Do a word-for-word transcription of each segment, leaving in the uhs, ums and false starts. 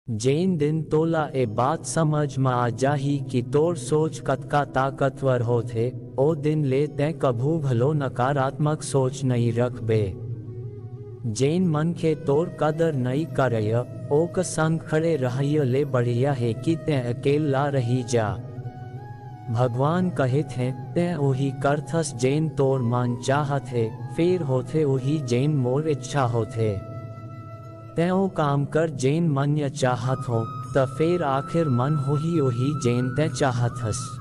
जेन दिन तोला ए बात समझ म आ जाही कि तोर सोच कतका ताकतवर होथे, ओ दिन ले तैं कभू घलो नकारात्मक सोच नइ रखबे। जेन मनखे तोर कदर नइ करय, ओक संग खड़े रहय ले बढ़िया हे कि तैं अकेल्ला रहि जा। भगवान कहिथे, तैं ओही करथस जेन तोर मन चाहत हे, फेर होथे ओही जेन मोर इच्छा होथे। तैं ओ काम कर जेन मन चाहत हो, त फेर आखिर मन होही ओही जेन तैं चाहत हस।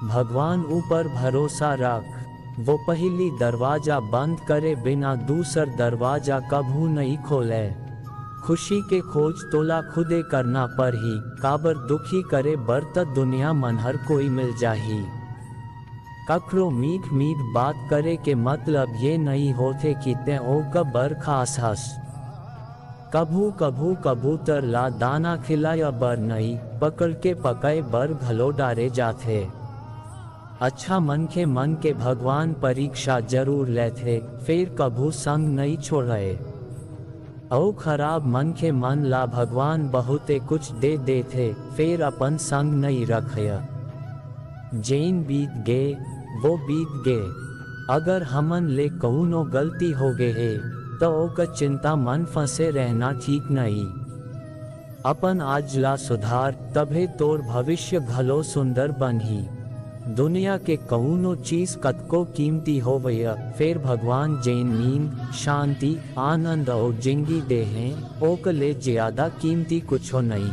भगवान ऊपर भरोसा रख, वो पहिली दरवाजा बंद करे बिना दूसर दरवाजा कभू नइ खोले। खुशी के खोज तोला खुदे करना परही, काबर दुखी करे बर त दुनिया मन हर कोई मिल जाही। कखरो मीठ मीठ बात करे के मतलब ये नइ होथे कि तैं ओकर बर खास हस। कभू कभू कबूतर ला दाना खिलाय बर नइ, पकड़ के पकय बर घलो डारे जाथे। अच्छा मनखे मन के भगवान परीक्षा जरूर लेथे, फेर कभू संग नइ छोड़य। अउ खराब मनखे मन ला भगवान बहुते कुछ दे देथे, फेर अपन संग नइ रखय। जेन बीत गे, वो बीत गे। अगर हमन ले कउनो गलती हो गे हे, त ओकर चिंता मन फंसे रहना ठीक नइ। अपन आज ला सुधार, तभे तोर भविष्य घलो सुंदर बनही। दुनिया के कउनो चीज कतको कीमती होवय, फेर भगवान जेन नींद, शांति, आनंद अउ जिंदगी दे हें, ओकर ले ज्यादा कीमती कुछो नइ।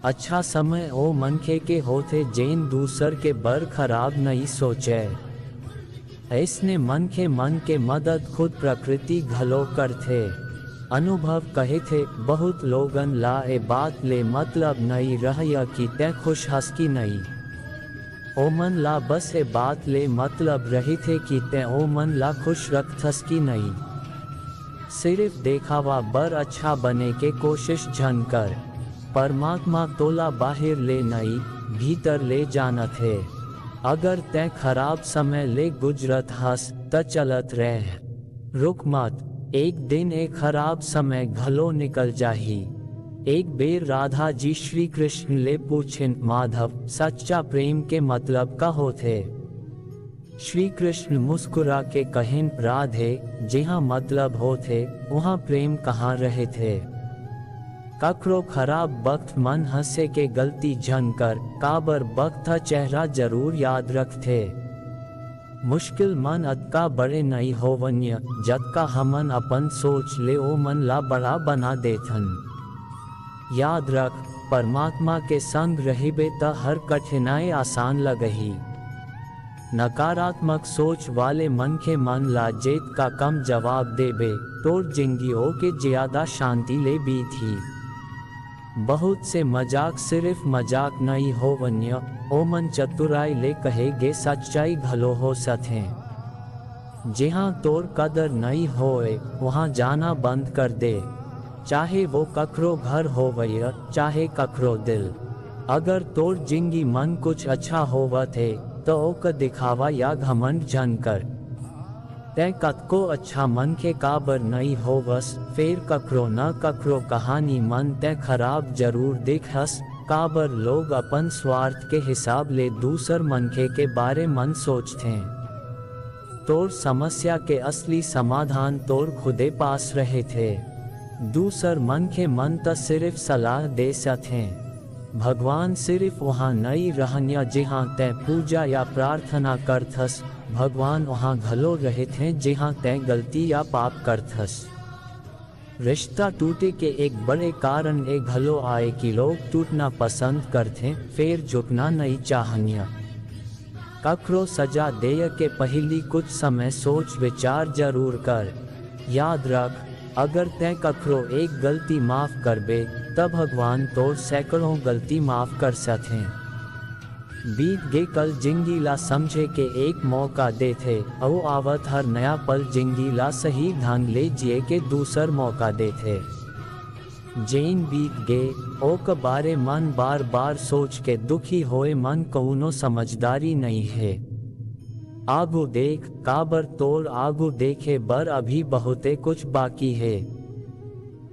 अच्छा समय ओ मनखे के होथे, जेन दूसर के बर खराब नइ सोचय। अइसने मनखे मन के मदद खुद प्रकृति घलो करथे। अनुभव कहिथे, बहुत लोगन ला ए बात ले मतलब नइ रहय कि तैं खुश हस कि नइ। ओमन ला बस ए बात ले मतलब रहिथे कि तैं ओमन ला खुश रखथस कि नइ। सिरिफ देखावा बर अच्छा बने के कोशिश झन कर। परमात्मा तोला बाहिर ले नइ, भीतर ले जानत हे। अगर तैं खराब समय ले गुजरत हस, त चलत रह। रुक मत, एक दिन ए खराब समय घलो निकल जाही। एक बेर राधा जी श्री कृष्ण ले पूछिन, माधव, सच्चा प्रेम के मतलब का होथे? श्री कृष्ण मुस्कुरा के कहिन, राधे, जिहां मतलब होथे, उहां प्रेम कहां रहिथे? कखरो खराब बख्त मन हंसे के गलती झन कर, काबर बख्त ह चेहरा जरूर याद रखथे। मुश्किल मन अतका बड़े नइ होवंय, जतका हमन अपन सोच ले ओमन ला बड़ा बना देथन। याद रख, परमात्मा के संग रहिबे त हर कठिनाई आसान लगही। नकारात्मक सोच वाले मनखे मन ला जेतका कम जवाब देबे, तोर जिंदगी ओके ज्यादा शांति ले बीतही। बहुत से मजाक सिरिफ मजाक नइ होवंय, ओमन चतुराई ले कहे गे सच्चाई घलो हो सकथे। जिहां तोर कदर नइ होय, उहां जाना बंद कर दे। चाहे वो कखरो घर होवय, चाहे कखरो दिल। अगर तोर जिंदगी मन कुछ अच्छा होवत हे, त ओकर दिखावा या घमंड झन कर। तैं कतको अच्छा मनखे काबर नइ होवस, फेर कखरो न कखरो कहानी मन तैं खराब जरूर देखस, काबर लोग अपन स्वार्थ के हिसाब ले दूसर मनखे के बारे मन सोचथें। तोर समस्या के असली समाधान तोर खुदे पास रहिथे। दूसर मनखे मन त सिरिफ सलाह दे सकथें। भगवान सिरिफ उहां नइ रहंय, जिहां तैं पूजा या प्रार्थना करथस, भगवान उहां घलो रहिथे, जिहां तैं गलती या पाप करथस। रिश्ता टूटे के एक बड़े कारण ए घलो आय कि लोग टूटना पसंद करथें, फेर झुकना नइ चाहंय। कखरो सजा देय के पहिली कुछ समय सोच विचार जरूर कर। याद रख, अगर तैं कखरो एक गलती माफ करबे, त भगवान तोर सैकड़ों गलती माफ कर सकथें। बीत गे कल जिंदगी ला समझे के एक मौका देथे, अउ आवत हर नया पल जिंदगी ला सही ढंग ले जिए के दूसर मौका देथे। जेन बीत गे, ओकर बारे मन बार-बार सोच के दुखी होए मन कउनो समझदारी नइ हे। आगू देख, काबर तोर आगू देखे बर अभी बहुते कुछ बाकी हे।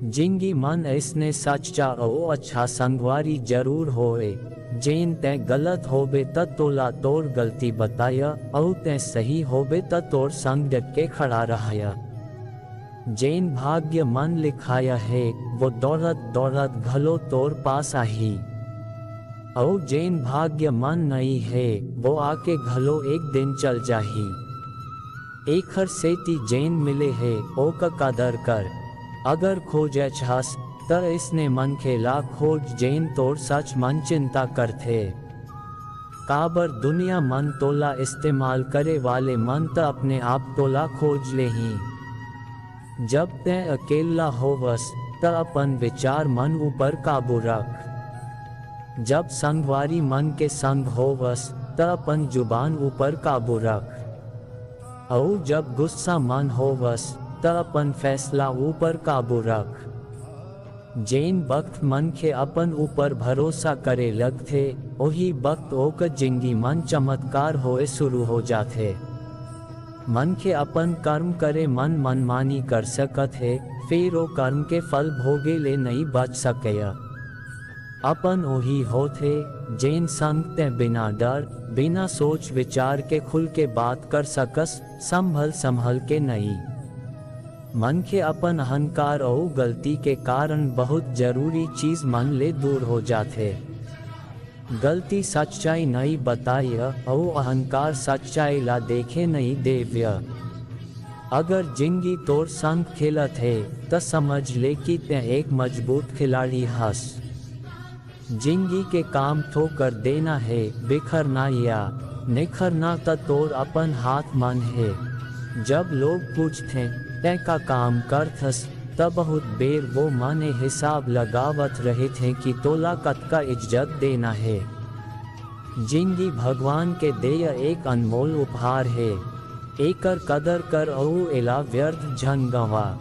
जिंगी मन अइसने सच्चा अउ अच्छा संगवारी जरूर होए, जेन तैं गलत होबे त तोला तोर गलती बताय, अउ तैं सही होबे त तोर संग डट के खड़ा रहय। जेन भाग्य मन लिखाय हे, वो दौड़त दौड़त घलो तोर पास आही। अउ जेन भाग्य मन नइ हे, वो आके घलो एक दिन चल जाही। एखर सेती जेन मिले हे, ओकर कदर कर। अगर खोजच हस, त अइसने मनखे ला खोज जेन तोर सच मन चिंता करथे। काबर दुनिया मन तोला इस्तेमाल करे वाले मन त अपने आप तोला खोज लेही। जब तैं अकेल्ला होवस, त अपन विचार मन ऊपर काबू रख। जब संगवारी मन के संग होवस, त अपन जुबान ऊपर काबू रख। अउ जब गुस्सा मन होवस, त अपन फैसला ऊपर काबू रख। जेन बखत मनखे अपन ऊपर भरोसा करे लगथे, ओही बखत ओकर जिंगी मन चमत्कार होए शुरू हो जाथे। मनखे अपन कर्म करे मन मनमानी कर सकत हे, फेर ओ कर्म के फल भोगे ले नइ बच सकय। अपन ओही होथे, जेन संग तैं बिना डर, बिना सोच विचार के खुल के बात कर सकस, संभल संभल के नइ। मनखे अपन अहंकार अउ गलती के कारण बहुत जरूरी चीज मन ले दूर हो जाथे। गलती सच्चाई नइ बताय अउ अहंकार सच्चाई ला देखे नइ देवय। अगर जिंगी तोर संग खेलत हे, त समझ ले कि तैं एक मजबूत खिलाड़ी हस। जिंगी के काम ठोकर देना हे, बिखरना या निखरना त तोर अपन हाथ मन हे। जब लोग पूछथे, "तैं का काम करथस?" त बहुत बेर वो मन ए हिसाब लगावत रहिथे कि तोला कतका इज्जत देना हे। जिंगी भगवान के देय एक अनमोल उपहार हे। एकर कदर कर अउ एला व्यर्थ झन गंवा।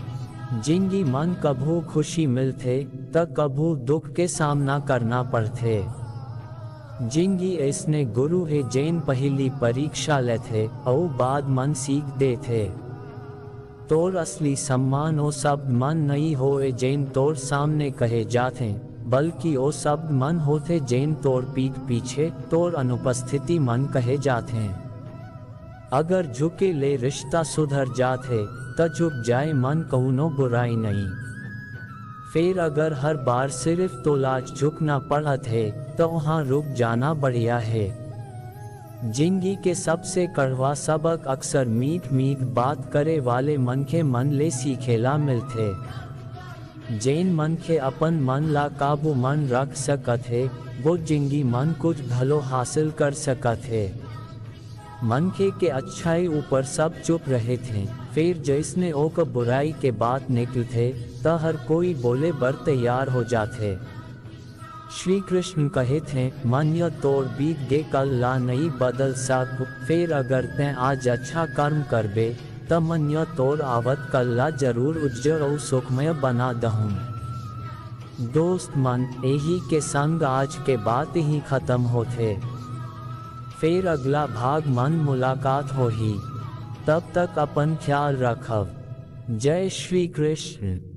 जिंगी मन कभू खुशी मिलथे, त कभू दुख के सामना करना पड़थे। जिंगी अइसने गुरु हे, जेन पहिली परीक्षा लेथे अउ बाद मन सीख देथे। तोर असली सम्मान ओ शब्द मन नइ होए, जेन तोर सामने कहे जाथे, बल्कि ओ शब्द मन होथे, जेन तोर पीठ पीछे, तोर अनुपस्थिति मन कहे जाथे। अगर झुके ले रिश्ता सुधर जात हे, त झुक जाए मन कउनो बुराई नइ। फेर अगर हर बार सिर्फ तोलाच झुकना पड़त हे, त उहाँ रुक जाना बढ़िया हे। जिंदगी के सबसे कड़वा सबक अक्सर मीठ मीठ बात करे वाले मनखे मन ले सीखे ला मिलथे। जेन मनखे अपन मन ला काबू मन रख सकत हे, वो जिंदगी मन कुछ घलो हासिल कर सकत हे। मनखे के अच्छाई ऊपर सब चुप रहे थे, फिर जैसने ओकर बुराई के बात निकलथे, त हर कोई बोले बर तैयार हो जाथे। श्री कृष्ण कहे थे, "मन य तोर बीत गे कल ला नइ बदल सक, फेर अगर तैं आज अच्छा कर्म करबे, त मन य तोर आवत कल ला जरूर उज्जर अउ सुखमय बना दहूं।" दोस्त मन, एही के संग आज के बात ही खत्म होथे। फेर अगला भाग मन मुलाकात होही। तब तक अपन ख्याल रखव। जय श्री कृष्ण।